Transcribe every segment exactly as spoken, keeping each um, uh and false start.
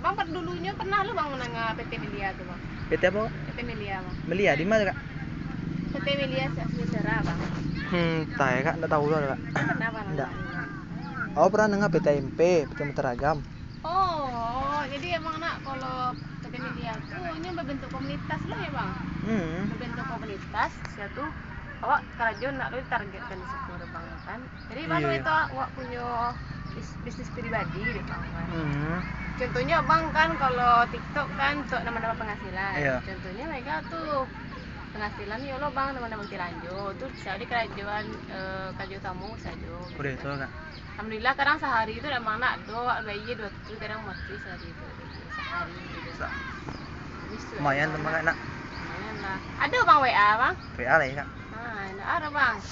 Bang, per-, dulunyo pernah lo Bang mandanga P T Melia tu, Bang? P T apo? P T Melia, Bang. Melia di ma tu, Kak? P T Melia Sejahtera, Bang. Hmm, antah yo, Kak, ndak tahu lo, Kak. Ndak pernah, Bang, ndak. Ndak. Awak pernah mandanga P T M P, P T Mutiara Agam. Oh, jadi emang nak, kalau P T Melia tu nyo babentuk komunitas lo yo, Bang? Hmm. Babentuk komunitas, sia tu awak karajo nak lo ditargetkan di situ, Bang, kan? Jadi, Bang, iyo, itu awak punyo bis-, bisnis pribadi dek Bang, kan. Hmm. Contohnyo, Bang, kan, kalau TikTok kan untuk nambah-nambah penghasilan. Iyo. Contohnyo, mereka tu penghasilan yo lo, Bang, nambah-nambah tilanjo. Tu cari karajoan, eh, karajo utamo sajo. Udah itu, Kak. Alhamdulillah, kadang sahari tu dak, Bang, nak do, awak bayia duo ratuih, kadang mati sahari tu. Sahari gitu. Sa-, lumayan tu, Bang, nak. Lumayan lah. Ado, Bang, W A, Bang? W A lah yo, Kak. Ah, ado, Bang.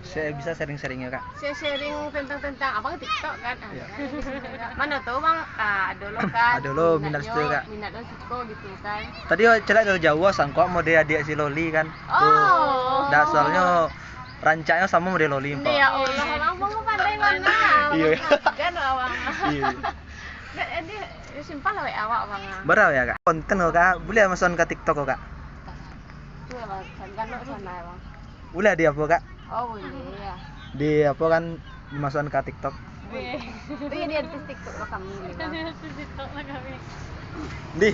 Saya bisa sharing-sharing yo, Kak. Saya sharing tentang-tentang abang TikTok kan? Ah, iyo. Kan, di sini kan. Mano tahu, Bang, ah, ado lo kan. Ado lo minat situ, Kak. Minat lo suko gitu kan. Tadi yo caliak dari jauah, sangko model adiak si Loli kan. Oh. Ndak, soalnyo rancaknyo samo model Loli, Pak. Ya Allah, Bang, Bang pandai bana. Iyo. Kan, Bang. Iyo. Ndak, eh, dia, dia simpan lah W A awak, Bang. Bara W A, Kak? Konten ko, Kak. Buliah masuakan ka TikTok ko, Kak? Tu lah, Bang. Ganok sana, Bang. Buliah di apo, Kak? Oh, buliah. Di apo kan, dimasuakan ka TikTok? Buliah. Tu jadi artis TikTok lah kami ni, Bang. Jadi artis TikTok lah kami. Di.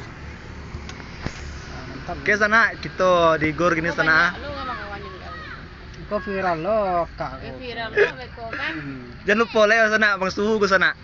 Oke, sanak, kito di gor kini, sanak. Ko viral lo, Kak. Eh, viral lo, beko kan. Jan lupo like, sanak, Bang, suhu ko, sanak.